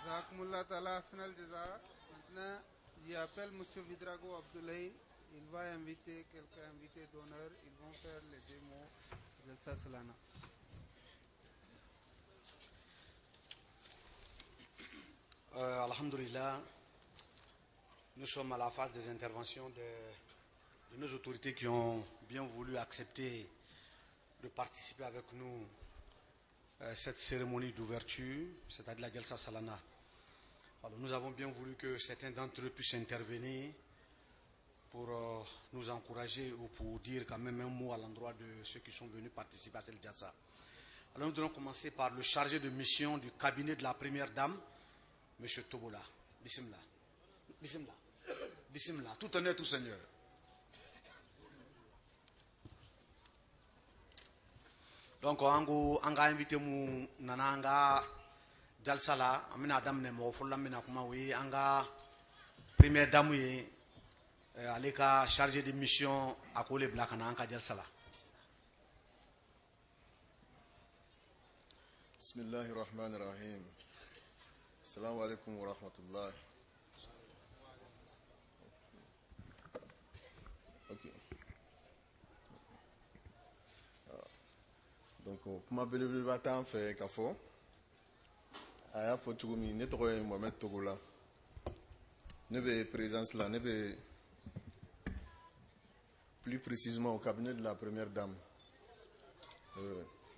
Jazakumullah ta'ala ahsanal jaza. Maintenant, j'appelle Monsieur Ouédraogo Abdoulaye. Il va inviter quelques invités d'honneur. Ils vont faire les deux mots. Jalsa Salana. Alhamdulillah, nous sommes à la phase des interventions de nos autorités qui ont bien voulu accepter de participer avec nous cette cérémonie d'ouverture, c'est-à-dire la Jalsa Salana. Alors, nous avons bien voulu que certains d'entre eux puissent intervenir pour nous encourager ou pour dire quand même un mot à l'endroit de ceux qui sont venus participer à cette Jalsa. Alors nous allons commencer par le chargé de mission du cabinet de la Première Dame, M. Tobola. Bismillah. Bismillah. Bismillah. Tout honneur, tout seigneur. Donc, an ko an ka invité mu nana an ka jalsa la, an bɛna daminɛ mɔgɔ fɔlɔ la min bɛna kuma, o ye an ka première dame ye, ale ka chargé de mission a k'o le bila ka na an ka jalsa la. Bismillahir Rahmanir Rahim. Assalamu alaikum wa rahmatullah. Ok. Donc, kuma belebeleba t'an fɛ k'a fɔ. A y'a fɔ cogo min, ne tɔgɔ ye Mohamed Togola. Ne bɛ présidence la, ne bɛ plus précisément au cabinet de la première dame.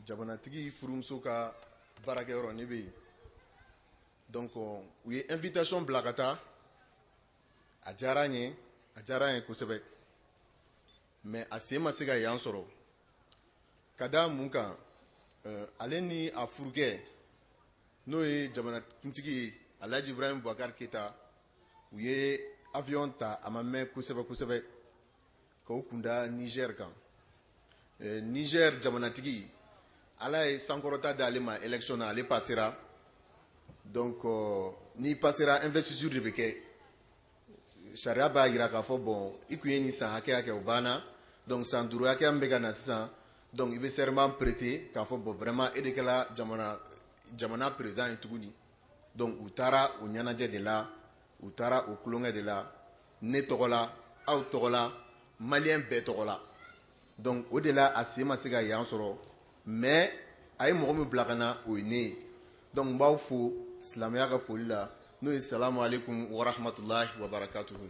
Jamanatigi furumuso ka baarakɛyɔrɔ, ne bɛ yen. Donc, u ye invitation bila ka taa. A diyara n ye, a diyara n ye kosɛbɛ. Mais a sen ma se ka yan sɔrɔ. Ka da mun kan, ale ni a furukɛ, n'o ye jamanakuntigi ye, Alhaji Ibrahim Boubacar Keita, u ye avion ta, a ma mɛn kosɛbɛ kosɛbɛ, k'o kunda Niger kan. Niger jamanatigi, Ala ye sankɔrɔta d'ale ma élection na, ale passera. Donc, n'i passera, investiture de bɛ kɛ. Sariya b'a jira k'a fɔ, bon, i kun ye nin san hakɛya kɛ, o banna. Donc, san 5 hakɛya min bɛ ka na sisan, donc i bɛ serment prêter k'a fɔ, bon, vraiment, e de kɛra jamana président ye tuguni. Donc, u taara o ɲɛnajɛ de la, u taara o tulonkɛ de la, ne tɔgɔ la, aw tɔgɔ la, maliyɛn bɛɛ tɔgɔ la. Donc, o de la a sen ma se ka yan sɔrɔ, mais a ye mɔgɔ min bila ka na, o ye ne ye. Donc, n b'aw fo silamɛya ka foli la, n'o ye salamu aleykum wa rahmatulahi wa barakatuhu.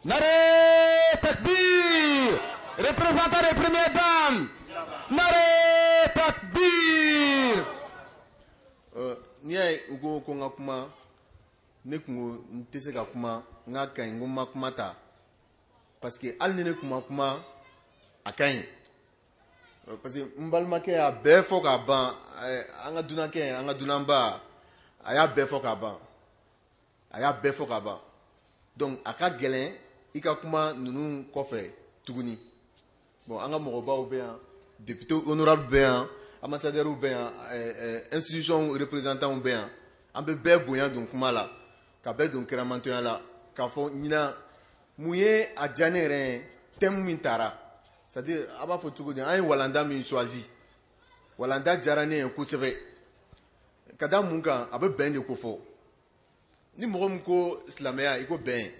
Nare takbir, représentant des premières dames. Nare takbir. N'i y'a ye n ko ko n ka kuma, ne kun ko n tɛ se ka kuma, n k'a ka ɲi, n ko n ma kuma ta, parce que hali ni ne kun ma kuma, a ka ɲi. Parce que n balimakɛ y'a bɛɛ fɔ k'a ban, an ka dunankɛ, an ka dunanba, a y'a bɛɛ fɔ k'a ban, a y'a bɛɛ fɔ k'a ban. Donc a ka gɛlɛn i ka kuma ninnu kɔfɛ tuguni. Bon, an ka mɔgɔbaw bɛ yan, député honorable bɛ yan, ambassadeurs bɛ yan, institution représentants bɛ yan. An bɛ bɛɛ bonya don kuma la, ka bɛɛ don kiramantonya la, k'a fɔ ɲinan mun ye a diya ne yɛrɛ ye, thème min taara, c'est à dire a b'a fɔ cogo di, an ye walanda min choisi, walanda diyara ne ye kosɛbɛ. Ka da mun kan, a bɛ bɛn de ko fɔ. Ni mɔgɔ min ko silamɛya, i ko bɛn.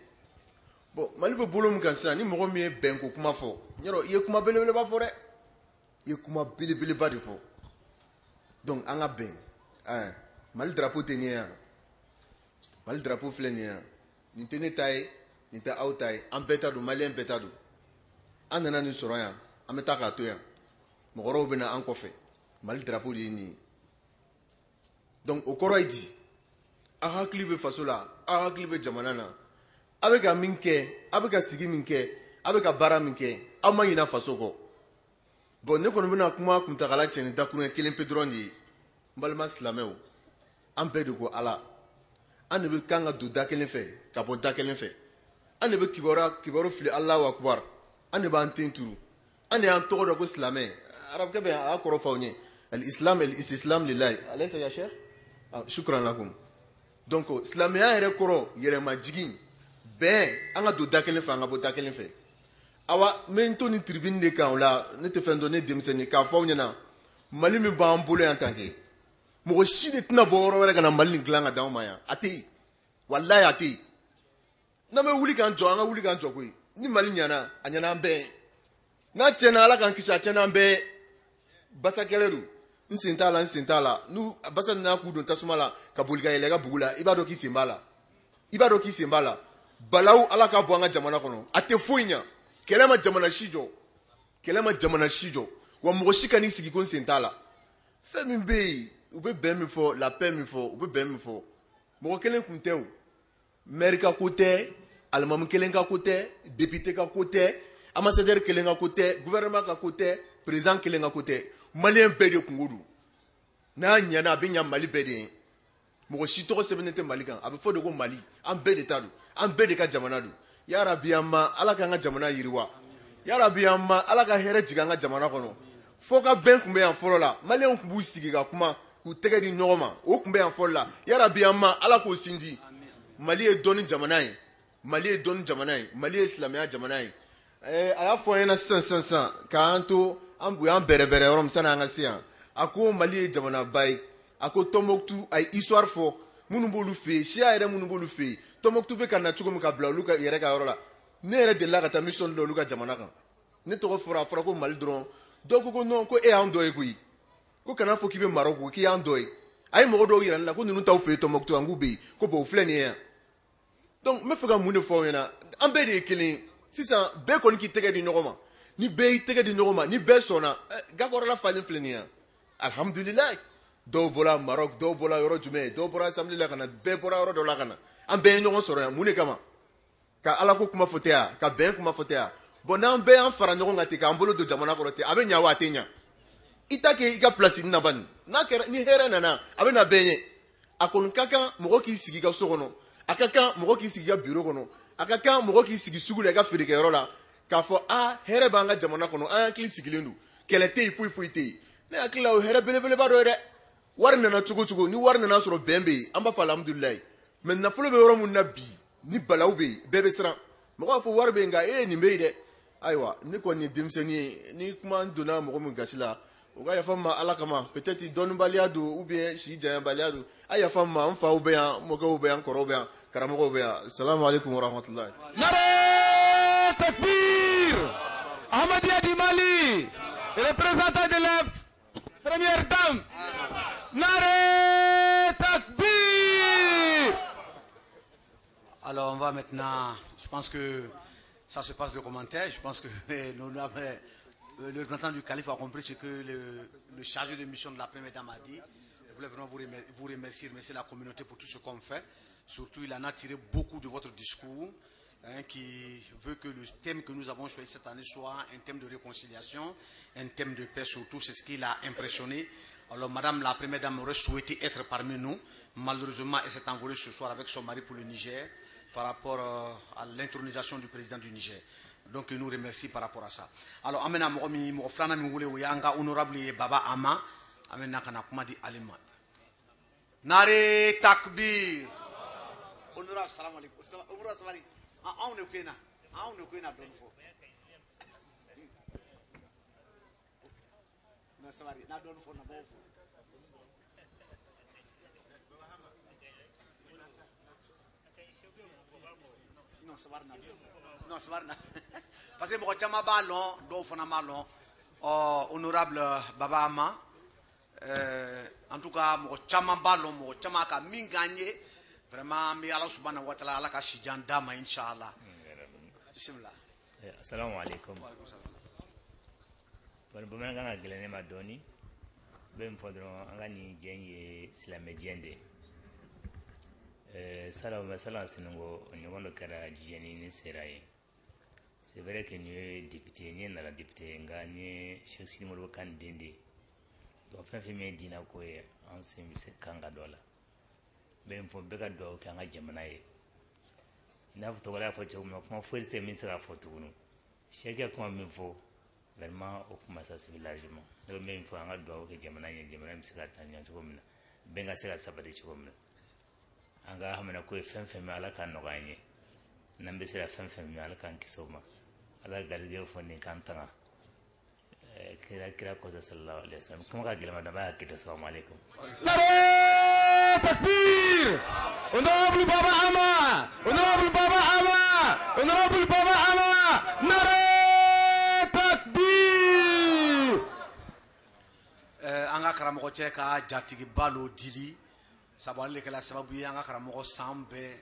Bon, Mali bɛ bolo min kan sisan, ni mɔgɔ min ye bɛnko kuma fɔ, yɔrɔ i ye kuma belebeleba fɔ dɛ, i ye kuma belebeleba de fɔ. Donc an ka bɛn. Mali drapeau tɛ nin ye yan, Mali drapeau filɛ nin ye yan, nin tɛ ne ta ye, nin tɛ aw ta ye, an bɛɛ ta don, maliyɛn bɛɛ ta don. An nana nin sɔrɔ yan, an bɛ taa k'a to yan, mɔgɔ wɛrɛw bɛ na an kɔfɛ. Mali drapeau de ye nin ye. Donc o kɔrɔ ye di, aw hakili bɛ faso la, aw hakili bɛ jamana na, aw bɛ ka min kɛ, aw bɛ ka sigi min kɛ, aw bɛ ka baara min kɛ, aw ma ɲinɛ faso kɔ. Bon, ne kɔni bɛna kuma kuntagala cɛ ni dakuruɲɛ kelen pe dɔrɔn de ye. N balima silamɛw, an bɛɛ de ko Ala, an de bɛ kan ka don da kelen fɛ ka bɔ da kelen fɛ, an de bɛ kibaru fili Alahu akubar, an de b'an ten turu, an de y'an tɔgɔ dɔn ko silamɛ. Arabukɛ bɛ a y'a kɔrɔ fɔ aw ɲɛ, al-islam al-istislam lillahi, alaysa ya cheikh, ah, shukran lakum. Donc silamɛya yɛrɛ kɔrɔ yɛrɛmajigin, bɛn, an ka don da kelen fɛ, an ka bɔ da kelen fɛ. Awa, n bɛ n to nin tribune de kan o la, ne tɛ fɛn dɔn, ne denmisɛnnin, k'a fɔ aw ɲɛna, Mali min b'an bolo yan tan kɛ, Mɔgɔ si de tɛna bɔ yɔrɔ wɛrɛ ka na Mali nin dilan ka d'anw ma yan. A tɛ yen. Walayi a tɛ yen. N'an bɛ wuli k'an jɔ, an ka wuli k'an jɔ koyi. Ni Mali ɲɛna, a ɲɛna an bɛɛ ye. N'a tiɲɛna, Ala k'an kisi, a tiɲɛna an bɛɛ ye. Basa kɛlɛ don. N sen t'a la, n sen t'a la. N'u basa nana k'u don tasuma la ka boli ka yɛlɛ i ka bugu la, i b'a dɔn k'i sen b'a la. I b'a dɔn k'i sen b'a la. Balawu Ala ka bɔ an ka jamana kɔnɔ. A tɛ foyi ɲɛ. Kɛlɛ ma jamana si jɔ. Kɛlɛ ma jamana si jɔ. Wa mɔgɔ si kan'i sigi ko n sen t'a la. Fɛn min bɛ yen, u bɛ bɛn min fɔ, la paix min fɔ, u bɛ bɛn min fɔ. Mɔgɔ kelen kun tɛ o. Maire ka ko tɛ, alimamu kelen ka ko tɛ, député ka ko tɛ, ambassadeur kelen ka ko tɛ, gouvernement ka ko tɛ, président kelen ka ko tɛ. Malien bɛɛ de kungo don. N'a ɲɛna, a bɛ ɲa Mali bɛɛ de ye. Mɔgɔ si tɔgɔ sɛbɛnnen tɛ Mali kan. A bɛ fɔ de ko Mali. An bɛɛ de ta don. An bɛɛ de ka jamana don. Yarabi an ma Ala k'an ka jamana yiriwa. Yarabi an ma Ala ka hɛrɛ jigin an ka jamana kɔnɔ. Fo ka bɛn tun bɛ yan fɔlɔ la. Maliyɛnw tun b'u sigi ka kuma k'u tɛgɛ di ɲɔgɔn ma. O tun bɛ yan fɔlɔ la. Yarabi an ma Ala k'o sinsin. Mali ye dɔnni jamana ye. Mali ye dɔnni jamana ye. Mali ye silamɛya jamana ye. A y'a fɔ an ɲɛna sisan sisan sisan k'an to an u y'an bɛrɛbɛrɛ yɔrɔ min sani an ka se yan. A ko Mali ye jamanaba ye. A ko Tombouctou a ye histoire fɔ minnu b'olu fɛ yen, siya yɛrɛ minnu b'olu fɛ yen. Tombouctou bɛ ka na cogo min ka bila olu ka yɛrɛ ka yɔrɔ la. Ne yɛrɛ delila ka taa mission dɔ olu ka jamana kan. Ne tɔgɔ fɔra, a fɔra ko Mali dɔrɔn. Dɔw ko ko non, ko e y'an dɔ ye koyi. Ko kana fɔ k'i bɛ Maroc ko k'i y'an dɔ ye. A ye mɔgɔ dɔw yira ne la ko ninnu t'aw fɛ yen Tombouctou an k'u bɛ yen. Ko bon o filɛ nin ye yan. Donc n bɛ fɛ ka mun de fɔ aw ɲɛna, an bɛɛ de ye kelen ye. Sisan bɛɛ kɔni k'i tɛgɛ di ɲɔgɔn ma. Ni bɛɛ y'i tɛgɛ di ɲɔgɔn ma, ni bɛɛ sɔnna, gakɔrɔla falen filɛ nin ye yan. Alhamdulilayi. Dɔw bɔra Maroc, dɔw bɔra yɔrɔ jumɛn, dɔw bɔra assemblée la ka na, bɛɛ bɔra yɔrɔ dɔ la ka na. An bɛɛ ye ɲɔgɔn sɔrɔ yan, mun de kama? Ka Ala ko kuma fɔ tɛ yan, ka bɛn kuma fɔ tɛ yan. Bon n'an bɛɛ y'an fara ɲɔgɔn kan ten, k'an bolo don jamana kɔrɔ ten, a bɛ ɲa wa a tɛ ɲa? I ta kɛ i ka place na bani. N'a kɛra ni hɛrɛ nana, a bɛ na bɛɛ ɲɛ. A kɔni ka kan mɔgɔ k'i sigi i ka so kɔnɔ, a ka kan mɔgɔ k'i sigi i ka bureau kɔnɔ, a ka kan mɔgɔ k'i sigi sugu la i ka feerekɛyɔrɔ la, k'a fɔ a hɛrɛ b'an ka jamana kɔnɔ, an hakili sigilen don, kɛlɛ tɛ yen, foyi foyi tɛ yen. Ne hakili la o hɛrɛ belebeleba dɔ ye dɛ. Wari nana cogo cogo, ni wari nana sɔrɔ bɛn bɛ yen, an b'a fɔ alhamdulilayi. Mais nafolo bɛ yɔrɔ min na bi, ni balawu bɛ yen, bɛɛ bɛ siran. Mɔgɔ b'a fɔ wari bɛ yen nka e nin bɛ yen dɛ. Ayiwa, ne kɔni ye denmisɛnnin ye, ni kuma donna mɔgɔ min gasi la, o ka yafa n ma Ala kama. Peut-être dɔnnibaliya don ou bien si janyabaliya don. A yafa n ma, n faw bɛ yan, n mɔkɛw bɛ yan, n kɔrɔw bɛ yan, karamɔgɔw bɛ yan. Salamu aleykum wa rahmatulahi. Nare takbir! Ahmadiyya du Mali, représentant de la première dame. Nare takbir! Alors on va maintenant, je pense que ça se passe de commentaires, je pense que le représentant du calife a compris ce que le chargé de mission de la première dame a dit. Je voulais vraiment vous remercier, remercier la communauté pour tout ce qu'on fait. Surtout, il en a tiré beaucoup de votre discours, hein, qui veut que le thème que nous avons choisi cette année soit un thème de réconciliation, un thème de paix surtout, c'est ce qui l'a impressionné. Alors, Madame la Première Dame aurait souhaité être parmi nous. Malheureusement, elle s'est envolée ce soir avec son mari pour le Niger, par rapport à l'intronisation du président du Niger. Donc, il nous remercie par rapport à ça. Alors, an bɛna mɔgɔ min, mɔgɔ filanan min wele, o y'an ka honorable ye, Baba Ama. An bɛna ka na kuma di ale ma. Nare takbir. Honorable, salam alaikum. Honorable, sabali. Anw de ko in na. Anw de ko in na dɔɔni fɔ. Na sabali, na dɔɔni fɔ, na b'aw fo. Non, sabali na. Non, sabali na. Parce que mɔgɔ caman b'a lɔn, dɔw fana m'a lɔn. Ɔ, honorable Baba Ama, en tout cas, mɔgɔ caman b'a lɔn, mɔgɔ caman ka min k'an ye, vraiment, an bɛ Ala subahana wa taala, Ala ka si jan d'a ma, inshallah. Bismillah. Assalamu alaikum. Wa alaikum salam. Bari bamanankan ka gɛlɛn ne ma dɔɔni. N bɛ min fɔ dɔrɔn, an ka nin jɛ in ye silamɛ jɛ de ye. Sala sala Senongo, o ɲɔgɔn dɔ kɛra Jijɛni ni sera ye. C'est vrai que nin ye député ye, n nana député ye, nka n ye Cheikh Sidi Modibo Kane den de ye. Donc fɛn fɛn min ye diinɛ ko ye, an sen bɛ se kan ka dɔ la. N bɛ min fɔ, bɛɛ ka dugawu kɛ an ka jamana ye. I n'a fɔ tɔgɔla y'a fɔ cogo min na, kuma foyi tɛ se min tɛ se ka fɔ tuguni. Cheikh ye kuma min fɔ, vraiment o kuma ça suffit largement. Ne bɛ min fɔ, an ka dugawu kɛ jamana ye, jamana bɛ se ka taa ɲɛ cogo min na, bɛn ka se ka sabati cogo min na. An ka hamina ko ye fɛn fɛn min, Ala k'a nɔgɔya an ye. N'an bɛ se ka fɛn fɛn min, Ala k'an kisi o ma. Ala ka garijɛgɛ fɔ nin k'an tanga. Kira kira kɔsɔ sallallahu alaihi wasallam. Kuma ka gɛlɛn ma dama y'a kɛ salamu alaikum. Nare takbir! Honorable Baba Ama! Honorable Baba Ama! Honorable Baba Ama! Nare takbir! An ka karamɔgɔ cɛ ka jatigiba lo Dili, sabu ale de kɛla sababu ye an ka karamɔgɔ san bɛɛ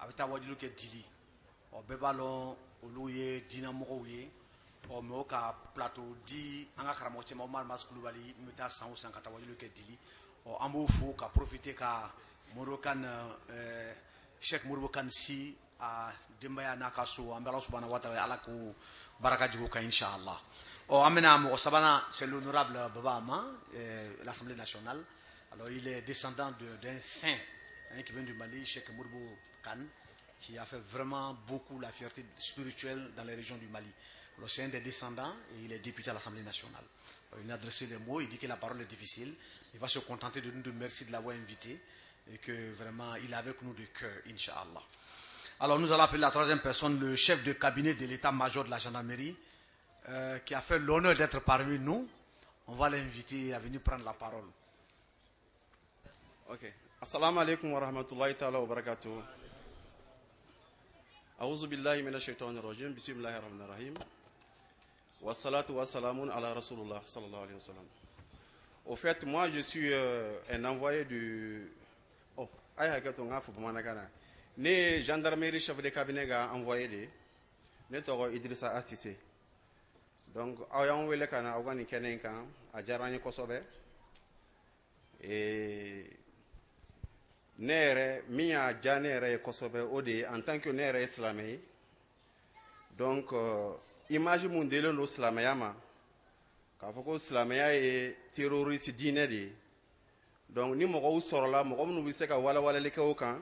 a bɛ taa wajulu kɛ Dili. Ɔ, bɛɛ b'a lɔn olu ye diinɛmɔgɔw ye. Ɔ, mais o ka plateau di an ka karamɔgɔ cɛ ma, Umar Mas Kulubali, min bɛ taa san o san ka taa wajulu kɛ Dili. Ɔ, an b'o fo ka profiter ka Modibo Kane, Cheikh Modibo Kane si a denbaya n'a ka so, an bɛ Ala subahana wa taala, Ala k'o baraka jigin o kan inshallah. Ɔ, an bɛna mɔgɔ sabanan, c'est l'honorable Baba Ama, l'Assemblée nationale. Alors il est descendant d'un saint, hein, qui vient du Mali, Cheikh Modibo Kane, qui a fait vraiment beaucoup la fierté spirituelle dans les régions du Mali. Alors c'est un des descendants et il est député à l'Assemblée nationale. Alors, il a adressé les mots, il dit que la parole est difficile. Il va se contenter de nous remercier de l'avoir invité et que vraiment il est avec nous de cœur, Inch'Allah. Alors nous allons appeler la troisième personne, le chef de cabinet de l'état-major de la gendarmerie, qui a fait l'honneur d'être parmi nous. On va l'inviter à venir prendre la parole. Ok. Assalamu alaikum wa rahmatullahi ta'ala wa barakatuh. أعوذ بالله من الشيطان الرجيم بسم الله الرحمن الرحيم والصلاة والسلام على رسول الله صلى الله عليه وسلم. Au fait, moi je suis un envoyé du... Oh, ayi hakɛ to n k'a fɔ bamanankan na. Ne ye gendarmerie chef de cabinet ka envoyé de ye. Ne tɔgɔ Idrissa Assise. Donc aw y'an wele ka na aw ka nin kɛnɛ in kan, a diyara an ye kosɛbɛ. Et ne yɛrɛ min y'a diya ne yɛrɛ ye kosɛbɛ, o de ye en tant que ne yɛrɛ ye silamɛ ye, donc image mun dilen don silamɛya ma k'a fɔ ko silamɛya ye terroriste diinɛ de ye, donc ni mɔgɔw sɔrɔla mɔgɔ minnu bɛ se ka walawalali kɛ o kan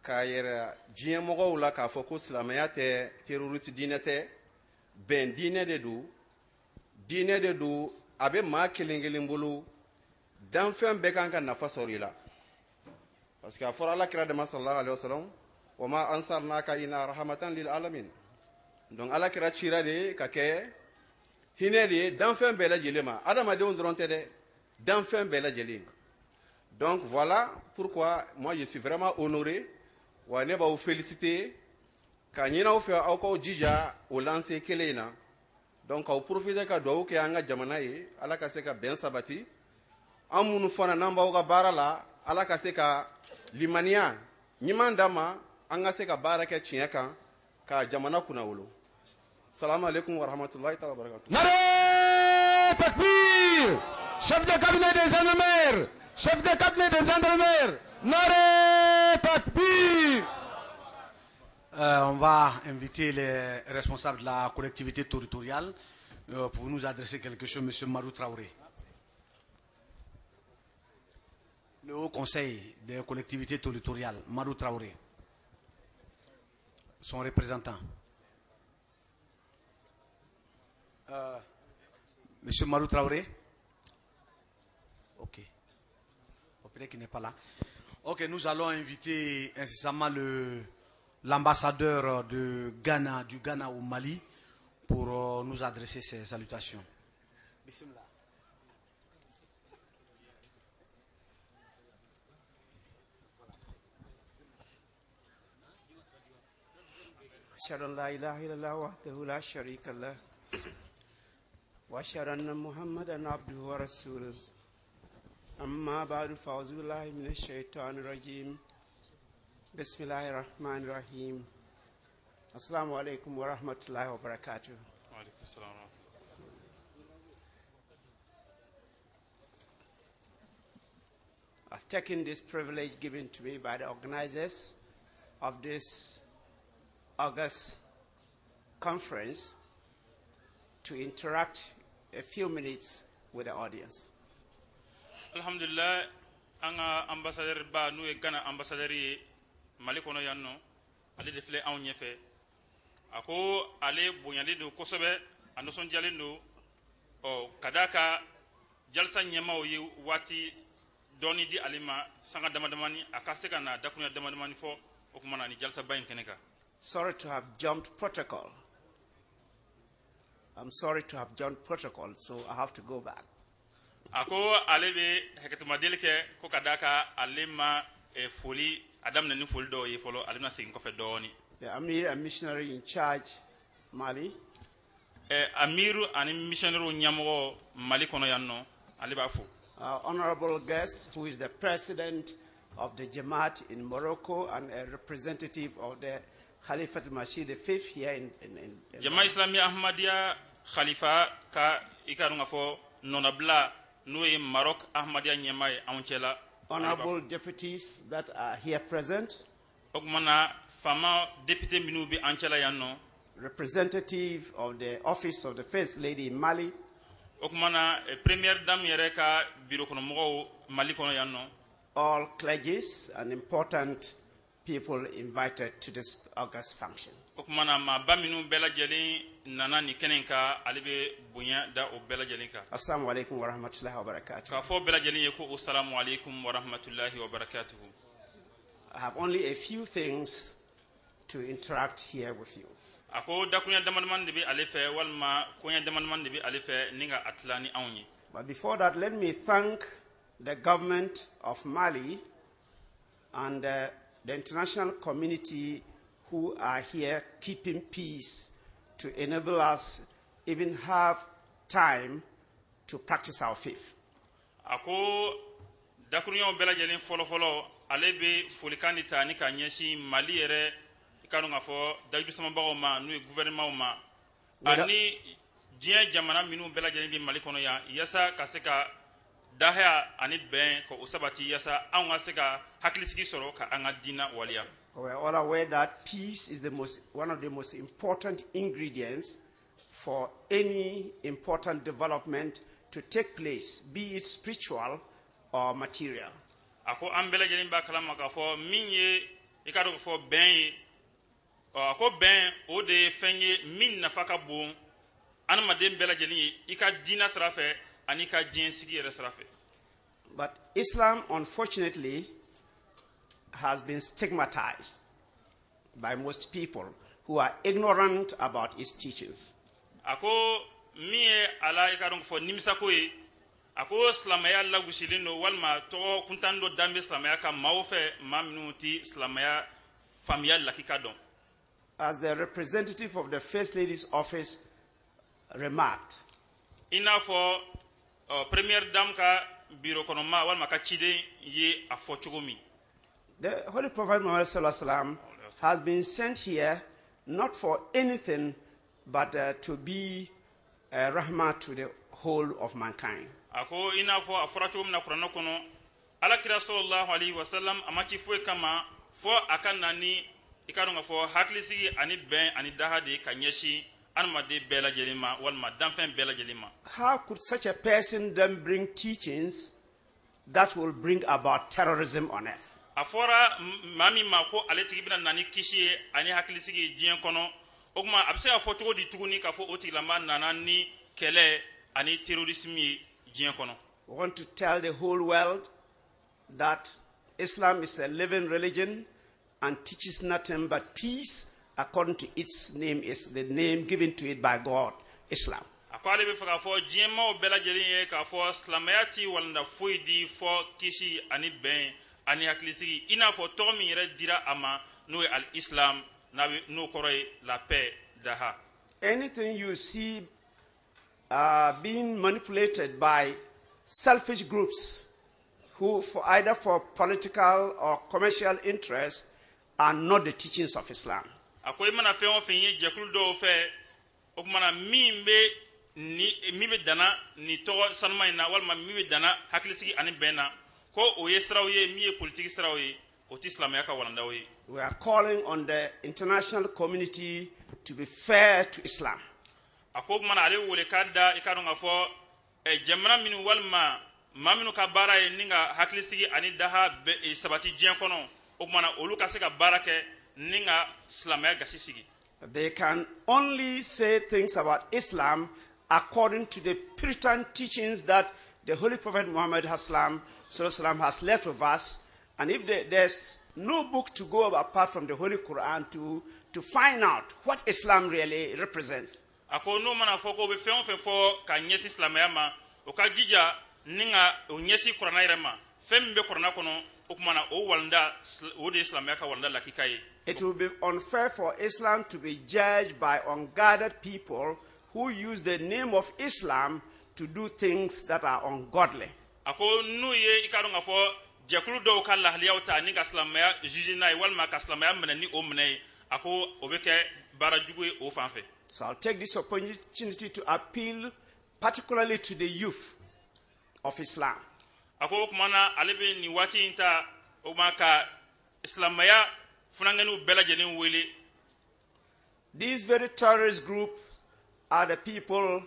k'a yɛrɛ diɲɛ mɔgɔw la k'a fɔ ko silamɛya tɛ terroriste diinɛ tɛ, bɛn diinɛ de don, diinɛ de don a bɛ maa kelen kelen bolo, danfɛn bɛɛ kan ka nafa sɔrɔ i la. Parce que a fɔra Ala kira de ma sallallahu alaihi wasallam wa ma ansarnaka ina rahmatan lil alamin. Donc Ala kira cira de ka kɛ hinɛ de ye danfɛn bɛɛ lajɛlen ma, adamadenw dɔrɔn tɛ dɛ, danfɛn bɛɛ lajɛlen. Donc voilà pourquoi moi je suis vraiment honoré, wa ne b'aw féliciter ka ɲini aw fɛ aw k'aw jija o lancé kelen in na. Donc k'aw profiter ka dugawu kɛ an ka jamana ye, Ala ka se ka bɛn sabati, an minnu fana n'an b'aw ka baara la, Ala ka se ka limaniya ɲuman d'an ma, an ka se ka baara kɛ tiɲɛ kan ka jamana kunnawolo. Salamu alaikum wa rahmatullahi ta'ala wa barakatuh. Nare takbir! Chef de cabinet des gendarmes, chef de cabinet des gendarmes, Nare takbir! On va inviter les responsables de la collectivité territoriale pour nous adresser quelque chose, M. Marou Traoré. Le Haut Conseil des collectivités territoriales, Marou Traoré, son représentant. Monsieur Marou Traoré? Ok. Peut-être qu'il n'est pas là. Ok, nous allons inviter incessamment l'ambassadeur de Ghana, du Ghana au Mali, pour nous adresser ses salutations. Bismillah. أشهد أن لا إله إلا الله وحده لا شريك له وأشهد أن محمدا عبده ورسوله أما بعد فأعوذ بالله من الشيطان الرجيم بسم الله الرحمن الرحيم السلام عليكم ورحمة الله وبركاته. وعليكم السلام ورحمة الله. I've taken this privilege given to me by the organizers of this August conference to interact a few minutes with the audience. Alhamdulillah, an ka ambassadeur ba n'o ye Ghana ambassadeur ye Mali kɔnɔ yan nɔ, ale de filɛ anw ɲɛfɛ. A ko ale bonyalen don kosɛbɛ, a nisɔndiyalen don, ɔ ka d'a kan jalisa ɲɛmaaw ye waati dɔɔni di ale ma, sanga dama damani, a ka se ka na dakurunya dama damani fɔ o kuma na ni jalisaba in kɛnɛ kan. Sorry to have jumped protocol. I'm sorry to have jumped protocol, so I have to go back. A ko ale bɛ hakɛtumadeli kɛ ko ka d'a kan ale ma foli a daminɛ ni foli dɔw ye fɔlɔ, ale bɛna segin kɔfɛ dɔɔni. The Amir and missionary in charge, Mali. Amiru ani missionnaire ɲɛmɔgɔ Mali kɔnɔ yan nɔ, ale b'a fo. Our honorable guest, who is the president of the Jamaat in Morocco and a representative of the Khalifat Masih V here in Jama Islami Ahmadiyya Khalifa ka, i ka dɔn ka fɔ, nɔnabila, n'o ye Maroc Ahmadiyya ɲɛmaa ye anw cɛla, ale b'a fo. Honorable deputies that are here present, O tuma na, faama député minnu bɛ an cɛla yan nɔ, representative of the office of the First Lady in Mali, o tuma na, première dame yɛrɛ ka bureau kɔnɔmɔgɔw Mali kɔnɔ yan nɔ, all clergies and important people invited to this august function. O tuma na, maaba minnu bɛɛ lajɛlen nana nin kɛnɛ in kan, ale bɛ bonya da o bɛɛ lajɛlen kan. Assalamu alaikum wa rahmatullahi wa barakatuh. K'a fɔ bɛɛ lajɛlen ye ko o salamu alaikum wa rahmatulahi wa barakatuhu. I have only a few things to interact here with you. A ko dakuruɲɛ damadamani de bɛ ale fɛ, walima koɲɛ damadamani de bɛ ale fɛ ni ka a tila ni anw ye. But before that, let me thank the government of Mali and the international community who are here keeping peace to enable us even have time to practice our faith. A ko dakuruɲɛw bɛɛ lajɛlen fɔlɔfɔlɔ, ale bɛ folikan de ta ni ka ɲɛsin Mali yɛrɛ, i ka dɔn k'a fɔ, dayidu samabagaw ma, n'o ye gouvernement ma, ani diɲɛ jamana minnu bɛɛ lajɛlen bɛ Mali kɔnɔ yan, yaasa ka se ka dahaya ani bɛn ka o sabati, yaasa anw ka se ka hakilisigi sɔrɔ ka an ka diina waleya. We are all aware that peace is one of the most important ingredients for any important development to take place, be it spiritual or material. A ko an bɛɛ lajɛlen b'a kalama k'a fɔ min ye, i ka dɔn k'a fɔ, bɛn ye, ɔ, a ko bɛn o de ye fɛn ye min nafa ka bon adamaden bɛɛ lajɛlen ye, i ka diina sira fɛ ani i ka diɲɛ sigi yɛrɛ sira fɛ. But Islam, unfortunately, has been stigmatized by most people who are ignorant about its teachings. A ko min ye a la, i ka dɔn k'a fɔ, nimisako ye, a ko silamɛya lagosilen don, walima tɔgɔ kuntan dɔ dan bɛ silamɛya kan maaw fɛ, maa minnu ti silamɛya faamuya lakika dɔn. As the representative of the First Lady's office remarked, I n'a fɔ première dame ka biro kɔnɔma walima ka ciden ye a fɔ cogo min, the Holy Prophet Muhammad sallallahu alaihi wasallam has been sent here not for anything but to be a rahmah to the whole of mankind. A ko i n'a fɔ a fɔra cogo min na kuranɛ kɔnɔ, Alakira sallallahu alaihi wasallam a ma ci foyi kama fɔ a ka na ni, i ka dɔn k'a fɔ, hakilisigi ani bɛn ani daha de ye ka ɲɛsin adamaden bɛɛ lajɛlen ma, walima danfɛn bɛɛ lajɛlen ma. How could such a person then bring teachings that will bring about terrorism on earth? A fɔra maa min ma ko ale tigi bɛna na ni kisi ye ani hakilisigi ye diɲɛ kɔnɔ, o tuma a bɛ se ka fɔ cogo di tuguni k'a fɔ o tigilama nana ni kɛlɛ ani terrorisme ye diɲɛ kɔnɔ? We want to tell the whole world that Islam is a living religion and teaches nothing but peace according to its name, is the name given to it by God, Islam. A ko ale bɛ fɛ k'a fɔ diɲɛmaaw bɛɛ lajɛlen ye k'a fɔ silamɛya ti walanda foyi di fɔ kisi ani bɛn ani hakilisigi, i n'a fɔ tɔgɔ min yɛrɛ dira a ma, n'o ye al-Islam, n'a bɛ n'o kɔrɔ ye la paix, daha. Anything you see being manipulated by selfish groups who, for either for political or commercial interests, are not the teachings of Islam. A ko i mana fɛn o fɛn ye jɛkulu dɔw fɛ, o tuma na min bɛ ni min bɛ danna nin tɔgɔ sanuma in na, walima min bɛ danna hakilisigi ani bɛn na, ko o ye siraw ye min ye politiki siraw ye, o ti silamɛya ka walandaw ye. We are calling on the international community to be fair to Islam. A ko o tuma na ale wele k'a da, i ka dɔn k'a fɔ, jamana minnu walima maa minnu ka baara ye ni ka hakilisigi ani daha bɛ sabati diɲɛ kɔnɔ, o tuma na olu ka se ka baara kɛ ni ka silamɛya gasi sigi. They can only say things about Islam according to the Puritan teachings that the Holy Prophet Muhammad Haslam, has left with us. And if there's no book to go apart from the Holy Quran to find out what Islam really represents. A ko n'o mana fɔ ko bɛ fɛn o fɛn fɔ ka ɲɛsin silamɛya ma, o ka jija ni ka o ɲɛsin kuranna yɛrɛ ma. Fɛn min bɛ kuranna kɔnɔ, o tuma na o walanda, o de ye silamɛya ka walanda lakika ye. It will be unfair for Islam to be judged by unguarded people who use the name of Islam to do things that are ungodly. A ko n'u ye, i ka dɔn k'a fɔ, jɛkulu dɔw ka lahaliyaw ta ni ka silamɛya juge n'a ye, walima ka silamɛya minɛ ni o minɛ ye, a ko o bɛ kɛ baara jugu ye o fan fɛ. So I'll take this opportunity to appeal particularly to the youth of Islam. A ko o tuma na, ale bɛ nin waati in ta o ma ka silamɛya funankɛninw bɛɛ lajɛlen wele. These very terrorist groups are the people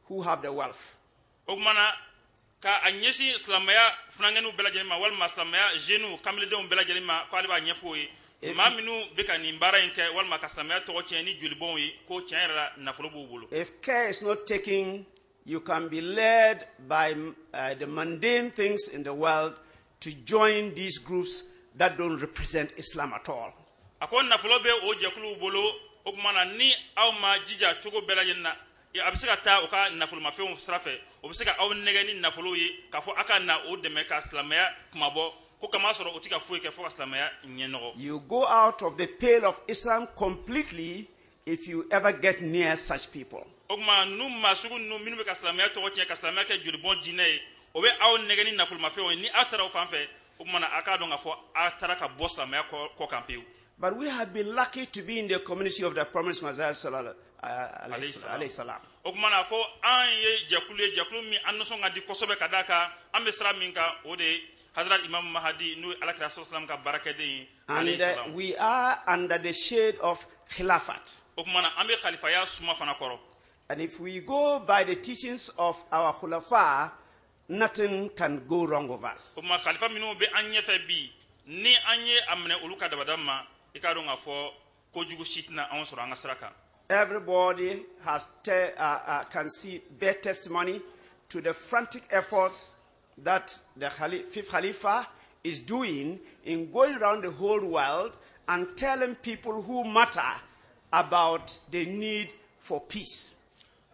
who have the wealth. O tuma na, ka a ɲɛsin silamɛya funankɛninw bɛɛ lajɛlen ma, walima silamɛya jeunes, kamaledenw bɛɛ lajɛlen ma, ko ale b'a ɲɛfɔ o ye, maa minnu bɛ ka nin baara in kɛ, walima ka silamɛya tɔgɔ tiɲɛ ni jolibɔnw ye, ko tiɲɛ yɛrɛ la, nafolo b'u bolo. If care is not taken, you can be led by the mundane things in the world to join these groups that don't represent Islam at all. A ko nafolo bɛ o jɛkuluw bolo. O tuma na, ni aw ma jija cogo bɛɛ lajɛlen na, a bɛ se ka taa u ka nafolomafɛnw sira fɛ, o bɛ se ka aw nɛgɛ ni nafolo ye k'a fɔ aw ka na o dɛmɛ ka silamɛya kumabɔ, ko kama sɔrɔ o tɛ ka foyi kɛ fo ka silamɛya ɲɛnɔgɔ. You go out of the pale of Islam completely if you ever get near such people. O tuma, ninnu maa sugu ninnu minnu bɛ ka silamɛya tɔgɔ tiɲɛ, ka silamɛya kɛ jolibɔn diinɛ ye, o bɛ aw nɛgɛ ni nafolomafɛnw ye. Ni aw taara o fan fɛ, o tuma na, a k'a dɔn k'a fɔ aw taara ka bɔ silamɛya kɔ kan pewu. But we have been lucky to be in the community of the promised Messiah, sallallahu alayhi salam. O tuma na, ko an ye jɛkulu ye, jɛkulu min an nisɔn ka di kosɛbɛ, ka d'a kan an bɛ sira min kan, o de ye Hazrat Imam Mahadi, n'o ye Alakira salam ka baarakɛden ye, And alayhi salam. we are under the shade of Khilafat. O tuma na, an bɛ khalifaya suma fana kɔrɔ. And if we go by the teachings of our Khulafa, nothing can go wrong with us. O tuma, khalifa minnu bɛ an ɲɛfɛ bi, ni an ye a minɛ olu ka dabada ma, i k'a dɔn k'a fɔ kojugu si tɛna anw sɔrɔ an ka sira kan. Everybody can see, bear testimony to the frantic efforts that the fifth Khalifa is doing in going around the whole world and telling people who matter about the need for peace.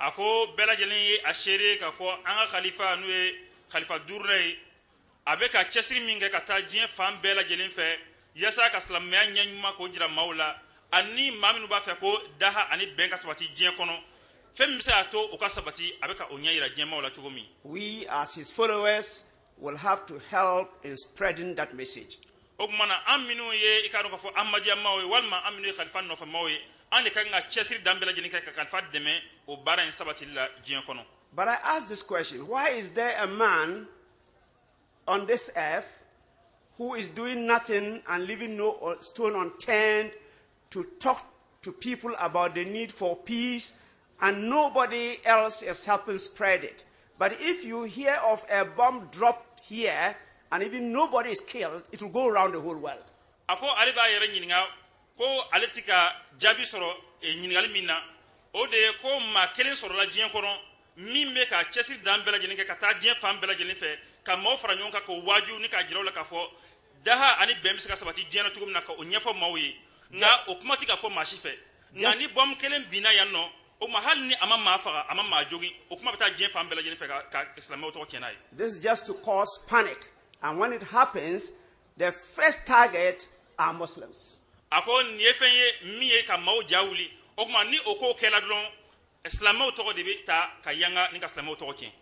A ko bɛɛ lajɛlen ye a seere k'a fɔ an ka khalifa, n'o ye khalifa duurunan ye, a bɛ ka cɛsiri min kɛ ka taa diɲɛ fan bɛɛ lajɛlen fɛ yaasa ka silamɛya ɲɛ ɲuman k'o jira maaw la, ani maa minnu b'a fɛ ko daha ani bɛn ka sabati diɲɛ kɔnɔ, fɛn min bɛ se k'a to o ka sabati, a bɛ ka o ɲɛ yira diɲɛmaaw la cogo min. We, as his followers, will have to help in spreading that message. O tuma na, an minnu ye, i k'a dɔn k'a fɔ, amadiyamaw ye, walima an minnu ye khalifa nɔfɛmaw ye, an de ka kan ka cɛsiri dan bɛɛ lajɛlen kɛ ka khalifa dɛmɛ o baara in sabatili la diɲɛ kɔnɔ. But I ask this question: why is there a man on this earth who is doing nothing and leaving no stone unturned to talk to people about the need for peace, and nobody else is helping spread it? But if you hear of a bomb dropped here, and even nobody is killed, it will go around the whole world. A ko ale b'a yɛrɛ ɲininka ko ale ti ka jaabi sɔrɔ ɲininkali min na, o de ye ko maa kelen sɔrɔla diɲɛ kɔnɔ min bɛ ka cɛsiri dan bɛɛ lajɛlen kɛ ka taa diɲɛ fan bɛɛ lajɛlen fɛ ka maaw fara ɲɔgɔn kan, k'o waaju ni k'a jira u la k'a fɔ daha ani bɛn bɛ se ka sabati diɲɛ na cogo min na, ka o ɲɛfɔ maaw ye, nka o kuma tɛ ka fɔ maa si fɛ. Nka ni bɔmu kelen binna yan nɔ, o ma, hali ni a ma maa faga, a ma maa jogin, o kuma bɛ taa diɲɛ fan bɛɛ lajɛlen fɛ ka silamɛw tɔgɔ tiɲɛ n'a ye. This is just to cause panic. And when it happens, the first target are Muslims. A ko nin ye fɛn ye min ye ka maaw ja wuli. O tuma, ni o ko kɛla dɔrɔn, silamɛw tɔgɔ de bɛ ta ka yanga ni ka silamɛw tɔgɔ tiɲɛ.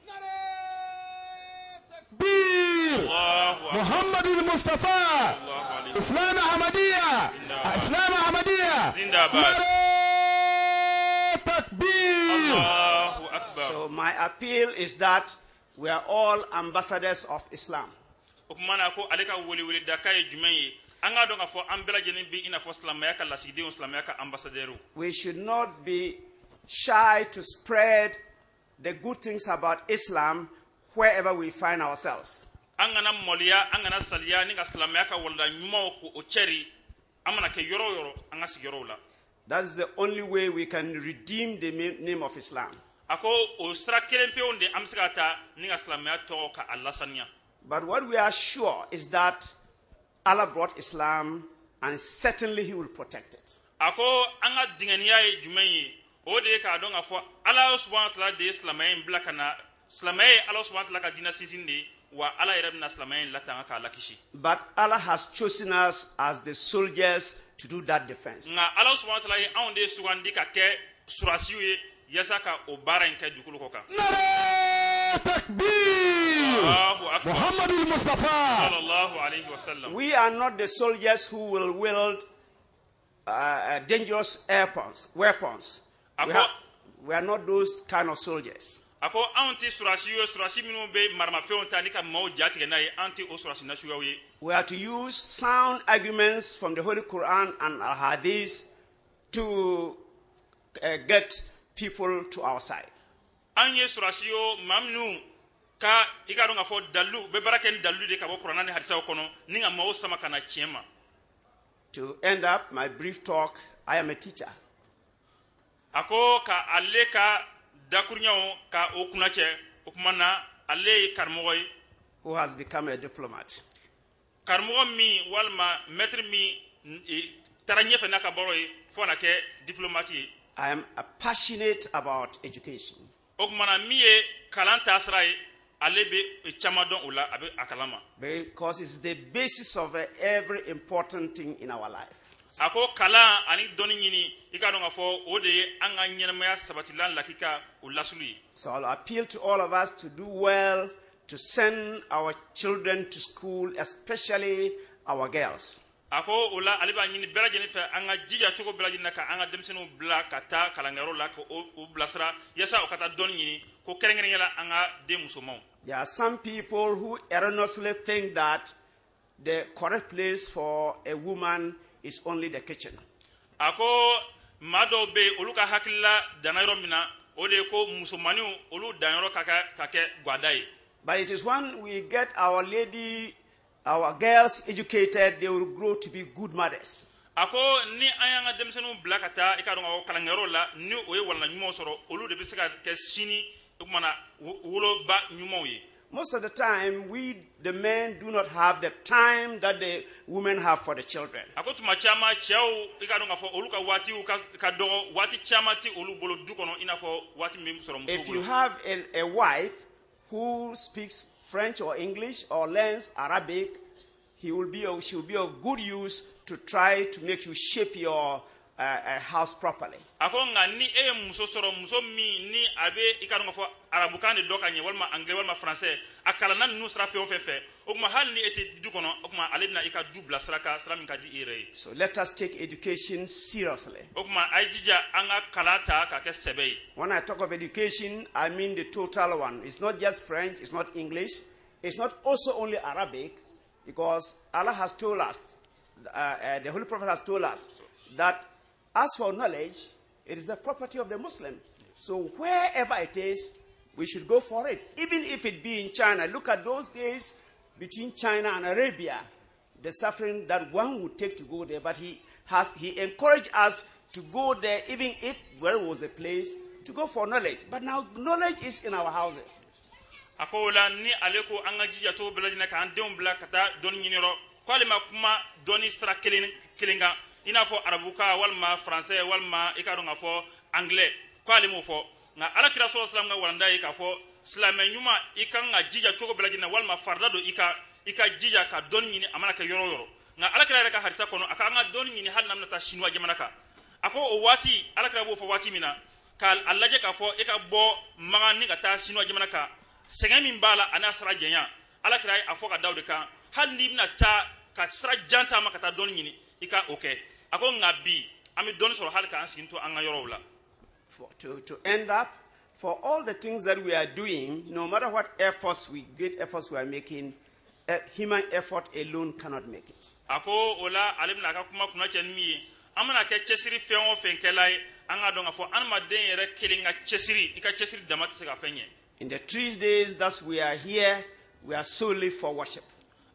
تكبير. Allahu akbar. محمد المصطفى. Allahu akbar. إسلام أحمدية، إسلام أحمدية. زنده باد. نعرہ تکبیر. Allahu akbar. So my appeal is that we are all ambassadors of Islam. O tuma na, ko ale ka weleweledaka ye jumɛn ye? An k'a dɔn k'a fɔ an bɛɛ lajɛlen bɛ i n'a fɔ silamɛya ka lasigidenw, silamɛya ka ambassadeurs. We should not be shy to spread the good things about Islam wherever we find ourselves. An kana maloya, an kana saliya ni ka silamɛya ka walanda ɲumanw ko o cɛri, an mana kɛ yɔrɔ o yɔrɔ, an ka sigiyɔrɔw la. That is the only way we can redeem the name of Islam. A ko o sira kelen pewu de an bɛ se ka ta ni ka silamɛya tɔgɔ ka a lasaniya. But what we are sure is that Allah brought Islam and certainly He will protect it. A ko an ka dingɛniya ye jumɛn ye? O de ye k'a dɔn k'a fɔ Ala subahana taala de ye silamɛya in bila ka na. Silamɛya ye Ala subahana taala ka diinɛ sinsin de ye, wa Ala yɛrɛ bɛna silamɛya in latanga k'a lakisi. But Allah has chosen us as the soldiers to do that defense. Nka Ala subahana taala ye anw de sugandi ka kɛ surasiw ye yaasa ka o baara in kɛ dugukolo kɔ kan. Nare takbir. Allahu akbar. Muhammadul Mustafa. Sallallahu alayhi wa sallam. We are not the soldiers who will wield dangerous weapons. We are not those kind of soldiers. A ko anw tɛ surasi ye, surasi minnu bɛ maramafɛnw ta ni ka maaw ja tigɛ n'a ye, an tɛ o surasi nasuguyaw ye. We are to use sound arguments from the Holy Quran and Al Hadith to get people to our side. An ye surasi yo, maa minnu ka i ka dɔn k'a fɔ dalilu u bɛ baara kɛ ni dalilu de ka bɔ kuranna ni hadisaw kɔnɔ ni ka maaw sama ka na tiɲɛ ma. To end up my brief talk, I am a teacher. A ko ka ale ka dakuruɲaw ka o kunna cɛ, o tuma na ale ye karamɔgɔ ye who has become a diplomat. Karamɔgɔ min walima mɛtiri min taara ɲɛfɛ n'a ka baara ye fo ka na kɛ diplomate ye. I am passionate about education. O tuma na min ye kalan taasira ye, ale bɛ caman dɔn o la, a bɛ a kalama. Because it's the basis of every important thing in our life. A ko kalan ani dɔnni ɲini, i k'a dɔn k'a fɔ o de ye an ka ɲɛnamaya sabatilan lakika o lasulu ye. So I'll appeal to all of us to do well to send our children to school, especially our girls. A ko o la ale b'a ɲini bɛɛ lajɛlen fɛ an ka jija cogo bɛɛ lajɛlen na ka an ka denmisɛnninw bila ka taa kalankɛyɔrɔ la, ka o bilasira yaasa o ka taa dɔnni ɲini, ko kɛrɛnkɛrɛnnenya la an ka den musomanw. There are some people who erroneously think that the correct place for a woman is only the kitchen. A ko maa dɔw bɛ yen, olu ka hakilila danna yɔrɔ min na, o de ye ko musomaninw olu danyɔrɔ ka kɛ gwada ye. But it is when we get our girls educated, they will grow to be good mothers. A ko ni an y'an ka denmisɛnninw bila ka taa i ka dɔn ka fɔ kalankɛyɔrɔ la, ni o ye walanda ɲumanw sɔrɔ, olu de bɛ se ka kɛ sini o tuma na woloba ɲumanw ye. Most of the time, we, the men, do not have the time that the women have for the children. A ko tuma caman cɛw, i ka dɔn k'a fɔ olu ka waatiw ka dɔgɔ, waati caman ti olu bolo du kɔnɔ i n'a fɔ waati min bɛ sɔrɔ musow If you bolo. have a wife who speaks French or English or learns Arabic, he will be of, she will be of good use to try to make you shape your house properly. A ko nka ni e ye muso sɔrɔ, muso min ni a bɛ i ka dɔn k'a fɔ arabukan de dɔn ka ɲɛ, walima anglais walima français, a kalanna ninnu sira fɛn o fɛn fɛ, o tuma hali ni e tɛ du kɔnɔ, o tuma ale bɛna i ka du bila sira kan, sira min ka di i yɛrɛ ye. So let us take education seriously. O tuma a ye jija an ka kalan ta ka kɛ sɛbɛ ye. When I talk of education, I mean the total one. It's not just French, it's not English, it's not also only Arabic, because Allah has told us, the Holy Prophet has told us, that as for knowledge, it is the property of the Muslim. So wherever it is, we should go for it, even if it be in China. Look at those days between China and Arabia, the suffering that one would take to go there. But he encouraged us to go there, even if there was a place to go for knowledge. But now knowledge is in our houses. A ko o la ni ale ko an ka jija cogo bɛɛ lajɛlen k'an denw bila ka taa dɔnni ɲiniyɔrɔ, k'ale ma kuma dɔnni sira kelen kelen kan, i n'a fɔ arabukan walima français walima i ka dɔn k'a fɔ anglais, k'ale m'o fɔ. Nka Ala kira sɔrɔ silam ka walanda ye k'a fɔ silamɛ ɲuman, i kan ka jija cogo bɛɛ lajɛlen na, walima farida don i ka i ka jija ka dɔnni ɲini, a mana kɛ yɔrɔ o yɔrɔ. Nka Ala kira yɛrɛ ka hadisa kɔnɔ, a k'an ka dɔnni ɲini hali n'an bɛna taa Sinuwa jamana kan. A ko o waati Ala kira b'o fɔ waati min na, k'a a lajɛ k'a fɔ e ka bɔ Makan ni ka taa Sinuwa jamana kan, sɛgɛn min b'a la a n'a sira janya, Ala kira ye a fɔ ka da o de kan, hali n'i bɛna taa ka sira jan taama ka taa dɔnni ɲini, i ka o kɛ. A ko nka bi an bɛ dɔnni sɔrɔ hali k'an sigi to an ka yɔrɔw la. To end up, for all the things that we are doing, no matter what great efforts we are making, human effort alone cannot make it. A ko o la ale bɛna a ka kuma kunna cɛ ni min ye, an mana kɛ cɛsiri fɛn o fɛn kɛla ye, an k'a dɔn k'a fɔ adamaden yɛrɛ kelen ka cɛsiri, i ka cɛsiri dama tɛ se ka fɛn ɲɛ. In the 3 days that we are here, we are solely for worship.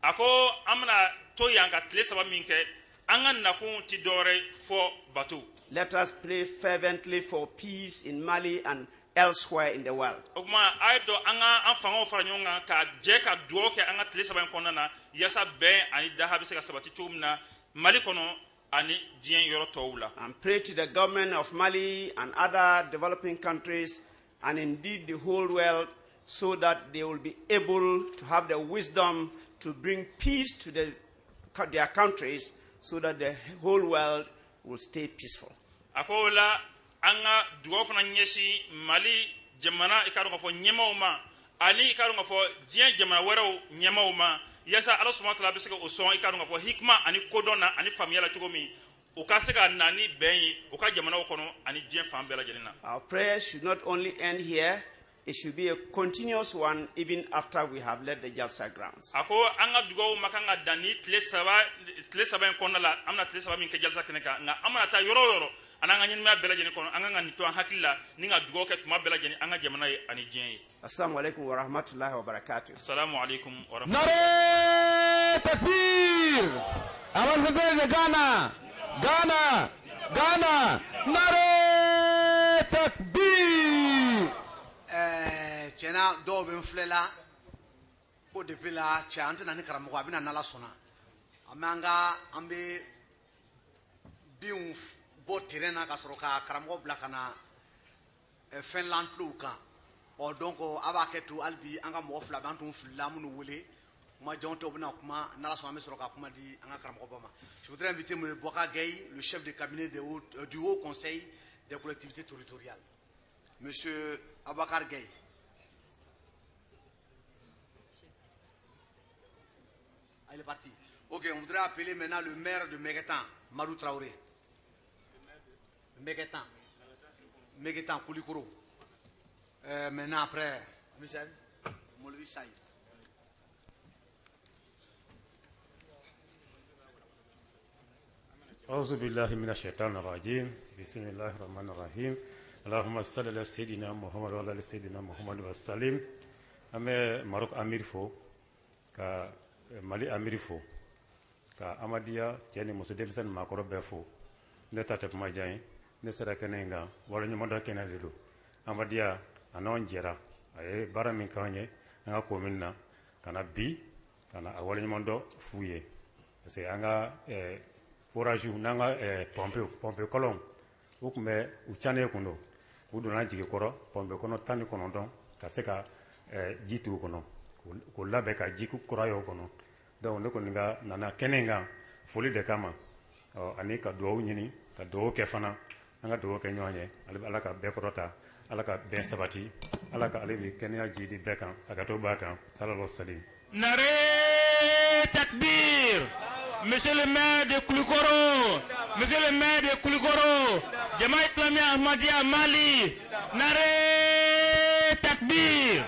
A ko an bɛna to yan ka tile 3 min kɛ, an ka nakun ti dɔwɛrɛ fɔ bato. Let us pray fervently for peace in Mali and elsewhere in the world. O tuma a ye dɔn an ka an fangaw fara ɲɔgɔn kan ka jɛ ka dugawu kɛ an ka tile 3 in kɔnɔna na, yaasa bɛn ani daha bɛ se ka sabati cogo min na Mali kɔnɔ. Ani diɲɛ yɔrɔ tɔw la. And pray to the government of Mali and other developing countries and indeed the whole world so that they will be able to have the wisdom to bring peace to their countries so that the whole world will stay peaceful. A ko o la, an ka dugawu fana ɲɛsin Mali jamana, i ka dɔn k'a fɔ, ɲɛmaw ma, ani i ka dɔn k'a fɔ diɲɛ jamana wɛrɛw ɲɛmaw ma, yaasa Ala subahana taala bɛ se ka o sɔn, i ka dɔn k'a fɔ, hikima ani kodɔn na ani faamuya la cogo min, u ka se ka na ni bɛn ye u ka jamanaw kɔnɔ ani diɲɛ fan bɛɛ lajɛlen na. Our prayers should not only end here, it should be a continuous one even after we have left the Jalsa grounds. A ko an ka dugawu ma kan ka dan ni tile 3 in kɔnɔna la, an bɛna tile 3 min kɛ jalisa kɛnɛ kan, nka an mana taa yɔrɔ o yɔrɔ ani an ka ɲɛnamaya bɛɛ lajɛlen kɔnɔ, an kan ka nin to an hakili la ni ka dugawu kɛ tuma bɛɛ lajɛlen an ka jamana ye ani diɲɛ ye. Assalamu alaikum wa rahmatullahi wa barakatuh. Assalamu alaikum wa rahmatullahi. Nare Takbir! Ambassadeur de Ghana! Ghana! Ghana! Nare Takbir! Tiɲɛna, dɔw bɛ n filɛ la ko depuis la cɛ an tɛna ni karamɔgɔ a bɛna n'Ala sɔnna an bɛ an ka an bɛ binw bɔ terrain na ka sɔrɔ ka karamɔgɔ bila ka na fɛn lantulow kan. Ɔ, donc a b'a kɛ to hali bi an ka mɔgɔ fila bɛ an tun filila minnu wele kuma jɔn tɛ, u bɛna kuma. N'Ala sɔnna, an bɛ sɔrɔ ka kuma di an ka karamɔgɔba ma. Je voudrais inviter M. Boubacar Gueye, le chef de cabinet du Haut Conseil des collectivités territoriales. Monsieur Abakar Gueye. Ah, il est parti. Ok, on voudrait appeler maintenant le maire de Méguetan, Madou Traoré. Méguetan. Méguetan, Koulikoro. Maintenant, après, Michel, Molvi Saïd. أعوذ بالله من الشيطان الرجيم، بسم الله الرحمن الرحيم، اللهم صل على سيدنا محمد وعلى آل سيدنا محمد وسلم. An bɛ Maroc amir fo, ka Mali amir fo, ka Amadiya cɛ ni muso, denmisɛn ni maakɔrɔ bɛɛ fo. Ne ta tɛ kuma jan ye. Ne sera kɛnɛ in kan, waleɲumandɔn kɛnɛ de don. Amadiya a n'anw jɛra, a ye baara min k'an ye an ka commune na ka na bi ka na a waleɲumandɔn f'u ye, parce que an ka forage n'an ka pompe kɔlɔnw, u tun bɛ u cannen kun don, u donna jigi kɔrɔ pompe kɔnɔ 19 ka se ka ji t'u kɔnɔ k'o labɛn ka ji kura y'o kɔnɔ. Donc ne kɔni ka nana kɛnɛ in kan foli de kama, ɔ, ani ka dugawu ɲini, ka dugawu kɛ fana, an ka dugawu kɛ ɲɔgɔn ye. Ala ka bɛɛ kɔrɔta, Ala ka bɛn sabati, Ala ka ale bi kɛnɛya ji di bɛɛ kan, a ka to b'a kan sallallahu salim. Nare Takbir! Monsieur le maire de Koulikoro, Monsieur le maire de Koulikoro, Jamaat Islamia Ahmadiyya Mali, Nare Takbir!